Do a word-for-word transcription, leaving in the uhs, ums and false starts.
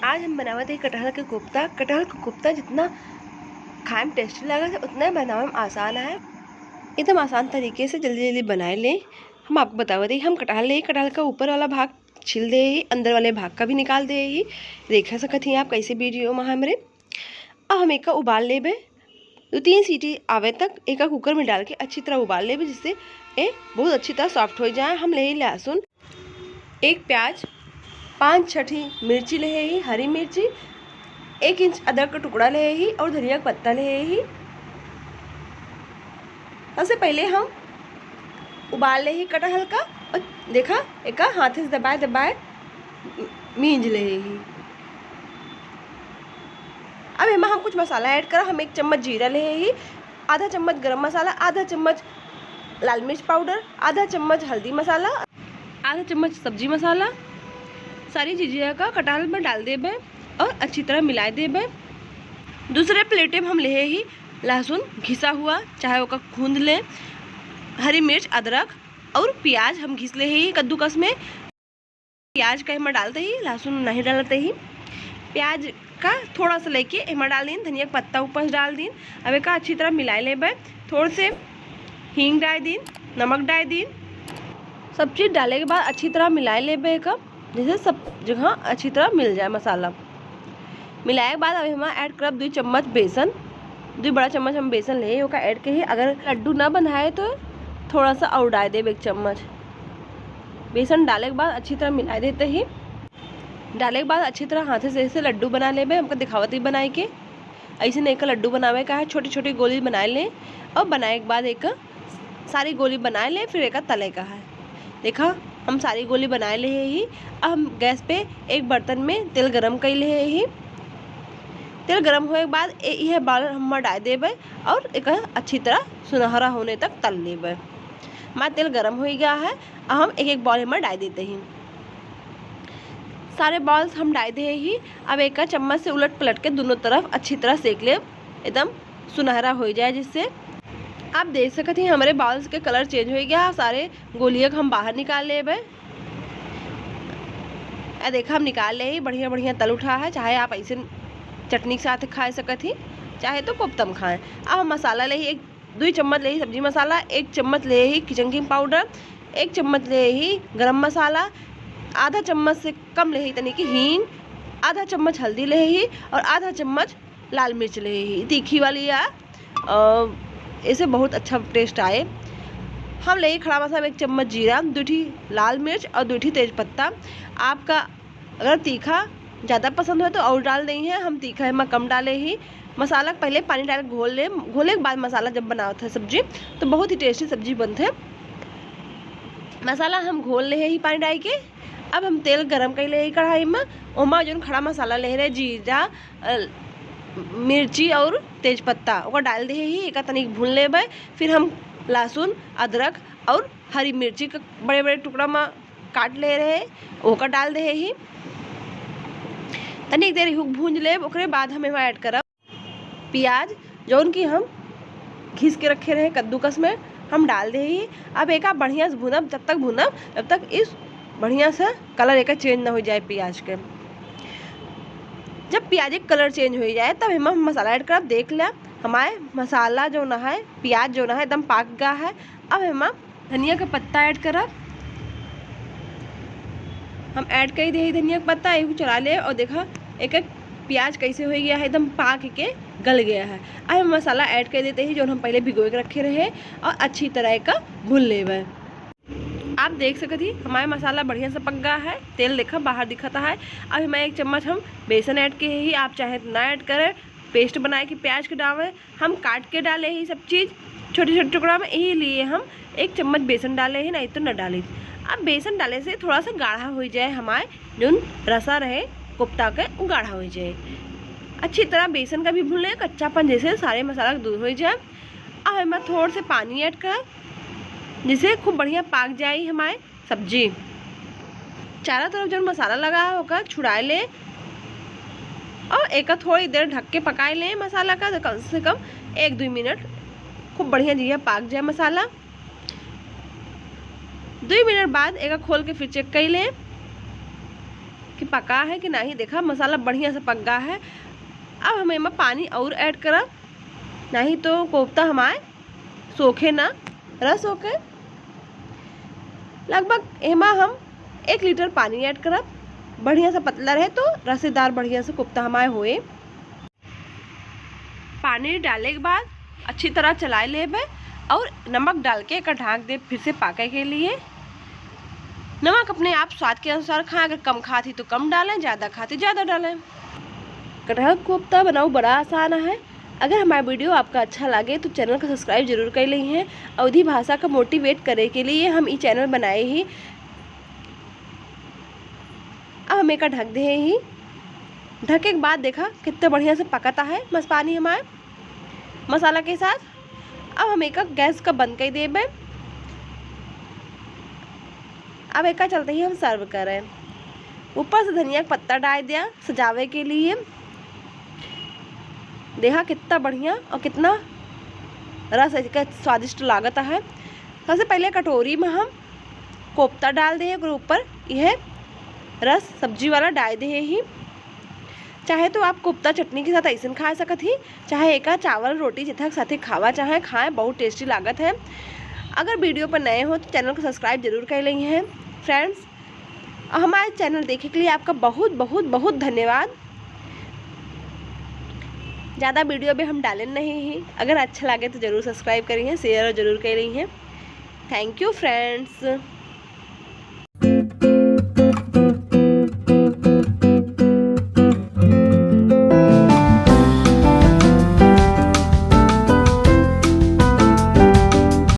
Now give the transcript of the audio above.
आज हम बनावत है कटहल के कोफ्ता। कटहल के कोफ्ता जितना खाए में tasty लागत है, उतना ही बनावे में आसान है। एकदम आसान तरीके से जल्दी जल्दी बनाए लें। हम आपको बतावत है, हम कटहल ले, कटहल का ऊपर वाला भाग छील दे ही, अंदर वाले भाग का भी निकाल दे ही। देख सकत ही आप कैसे video में हमरे। अब हम एक उबाल लेबे, दो तीन सीटी आवे तक एक कुकर में डाल के अच्छी तरह उबाल लेबे, जिससे ये बहुत अच्छी तरह soft हो जाए। हम ले ही लहसुन, एक प्याज, पाँच छठी मिर्ची ले ही, हरी मिर्ची, एक इंच अदरक का टुकड़ा ले ही और धनिया का पत्ता ले ही। सबसे पहले हम उबाल ले ही कटहल का और देखा, एका हाथे से दबाए दबाए मींज ले ही। अब एमा हम कुछ मसाला add करब। हम एक चम्मच जीरा ले ही, आधा चम्मच गरम मसाला, आधा चम्मच लाल मिर्च powder, आधा चम्मच हल्दी मसाला, आधा चम्मच सब्जी मसाला। सारी चीजें का कटहल में डाल देबे और अच्छी तरह मिला देबे। दूसरे plate में हम ले ही लहसुन घिसा हुआ, चाहे ओका खूंद लें, हरी मिर्च, अदरक और प्याज हम घिस ले ही कद्दूकस में। प्याज का एमा डालते ही, लहसुन नहीं डालते ही, प्याज का थोड़ा सा लेके एमा डाल दीन, धनिया का पत्ता ऊपर से डाल दीन। अब एका अच्छी तरह मिला लेबे, थोड़े से हींग डाल दीन, नमक डाल दीन। सब चीज़ डाले के बाद अच्छी तरह मिला लेबे एका, जैसे सब जगह अच्छी तरह मिल जाए मसाला। मिलाए के बाद अब हम add करब दो चम्मच बेसन, दो बड़ा चम्मच हम बेसन ले ओका add के ही। अगर लड्डू ना बनाए तो थोड़ा सा और डाल देब एक चम्मच। बेसन डाले के बाद अच्छी तरह मिला देते ही। डाले के बाद अच्छी तरह हाथे से ऐसे लड्डू बना लेबे। हमका दिखावत ही बनाए के, ऐसे नहीं का लड्डू बनावे का है, छोटी छोटी गोली बना लें और बनाए के बाद एक सारी गोली बना लें, फिर एक तले का है। देखा, हम सारी गोली बना ले ही। अब हम गैस पे एक बर्तन में तेल गरम कर ले ही। तेल गरम होए के बाद ए-, यह ball हम डाल देबे और एक अच्छी तरह सुनहरा होने तक तल लेबे। हमारा तेल गरम हो गया है, अब हम एक एक ball एमा डाल देते ही। सारे balls हम डाल दे ही। अब एक चम्मच से उलट पलट के दोनों तरफ अच्छी तरह सेक ले, एकदम सुनहरा हो जाए। जिससे आप देख सकत ही हमारे balls के color change हो गया। सारे गोलिया के हम बाहर निकाल लेबे। आ देखा, हम निकाल ले ही, बढ़िया बढ़िया तल उठा है। चाहे आप ऐसे चटनी के साथ खा सकत ही, चाहे तो कोफ्ता में खाएं। अब हम मसाला ले ही, एक दो चम्मच ले ही सब्जी मसाला, एक चम्मच ले ही kitchen king powder, एक चम्मच ले ही गरम मसाला, आधा चम्मच से कम ले ही तनी की हींग, आधा चम्मच हल्दी ले ही और आधा चम्मच लाल मिर्च ले ही, तीखी वाली या, अ, ऐसे बहुत अच्छा taste आए। हम ले ही खड़ा मसाला में एक चम्मच जीरा, दो ठी लाल मिर्च और दो ठी तेज पत्ता। आपका अगर तीखा ज़्यादा पसंद हो तो और डाल देई है, हम तीखा एमा कम डाले ही। मसाला के पहले पानी डाल के घोल ले, घोले के बाद मसाला जब बनावत है सब्जी तो बहुत ही tasty सब्जी बनत है। मसाला हम घोल ले ही पानी डाल के। अब हम तेल गरम कर ले ही कढ़ाई में, ओमा जौन खड़ा मसाला ले रहे, जीरा, अ, मिर्ची और तेज पत्ता, ओका डाल दे ही, एका तनिक भून लेबे। फिर हम लहसुन, अदरक और हरी मिर्ची के बड़े बड़े टुकड़ा में काट ले रहे, ओका डाल दे ही। तनिक देर इहू भूंज लेब, ओकरे बाद हम एमा add करब प्याज, जौन कि हम घिस के रखे रहे कद्दूकस में, हम डाल दे ही। अब एका बढ़िया से भूनब, जब तक भूनब, जब तक इस बढ़िया से color एका change ना हो जाए प्याज के। जब प्याज के color change हो जाए, तब एमा हम मसाला add करब। देख ला, हमारे मसाला जौन है, प्याज जौन है, एकदम पाक गा है। अब एमा धनिया का पत्ता add करब। हम add कर दे ही धनिया का पत्ता, एक चला ले और देखा एक एक प्याज कैसे हो गया है, एकदम पाक के गल गया है। अब हम मसाला add कर देते ही, जौन हम पहले भिगो के रखे रहे, और अच्छी तरह का भून लेबे। आप देख सकत ही हमारे मसाला बढ़िया से पक गया है, तेल देखा बाहर दिखता है। अब हमें एक चम्मच हम बेसन add किए ही, आप चाहे तो ना add करें, paste बनाए के प्याज के डालें। हम काट के डाले ही सब चीज़ छोटे छोटे टुकड़ा में, यही लिए हम एक चम्मच बेसन डाले ही, नहीं तो न डाली। अब बेसन डाले से थोड़ा सा गाढ़ा हो जाए, हमारे जौन रसा रहे कोफ्ता के, वो गाढ़ा हो जाए। अच्छी तरह बेसन का भी भून ले, कच्चापन जैसे सारे मसाला दूर हो जाए। अब एमा थोड़ से पानी add कर, जिससे खूब बढ़िया पाक जाए हमारे सब्जी। चारों तरफ जौन मसाला लगा है, ओका छुड़ाए ले और एका थोड़ी देर ढक के पकाए ले मसाला का, तो कम से कम एक दो मिनट खूब बढ़िया जिया पाक जाए मसाला। दो मिनट बाद एका खोल के फिर check कर ले। पका है कि नाही। देखा, मसाला बढ़िया से पक गा है। अब हम एमा पानी और ऐड करब, नाही तो कोफ्ता हमार सोखे ना, रस होके। लगभग एमा हम एक लीटर पानी ऐड करब। बढ़िया से पतला रहे तो रसेदार बढ़िया से कोफ्ता हमार होए। पानी डाले के बाद अच्छी तरह चलाए लेबे और नमक डाल के एकर ढाँक देब फिर से पाके के लिए। नमक अपने आप स्वाद के अनुसार खाएं, अगर कम खात ही तो कम डालें, ज़्यादा खात ही ज़्यादा डालें। कटहल कोफ्ता बनाऊ बड़ा आसान है। अगर हमारा वीडियो आपका अच्छा लागे तो चैनल का सब्सक्राइब जरूर कर ली हैं। अवधी भाषा का मोटिवेट करे के लिए हम ई चैनल बनाए ही। अब हम एका ढक दे ही। ढके के बाद देखा कितना बढ़िया से पकता है मस पानी हमारे मसाला के साथ। अब हम एका गैस का बंद कर देबे। अब एका चलते ही हम सर्व करें। ऊपर से धनिया का पत्ता डाल दिया सजावे के लिए। देखा कितना बढ़िया और कितना रस इसका स्वादिष्ट लागत है। सबसे पहले कटोरी में हम कोफ्ता डाल दे, ओकर ऊपर यह रस सब्जी वाला डाल दे ही। चाहे तो आप कोफ्ता चटनी के साथ ऐसन खा सकत ही, चाहे एका चावल रोटी जेथा के साथे खावा चाहे खाएं, बहुत टेस्टी लागत है। अगर वीडियो पर नए हो तो चैनल को सब्सक्राइब जरूर कर लें हैं फ्रेंड्स। और हमारे चैनल देखे के लिए आपका बहुत बहुत बहुत धन्यवाद। ज़्यादा वीडियो भी हम डालें नहीं ही, अगर अच्छा लगे तो ज़रूर सब्सक्राइब करिए, शेयर जरूर करिए। Thank you friends।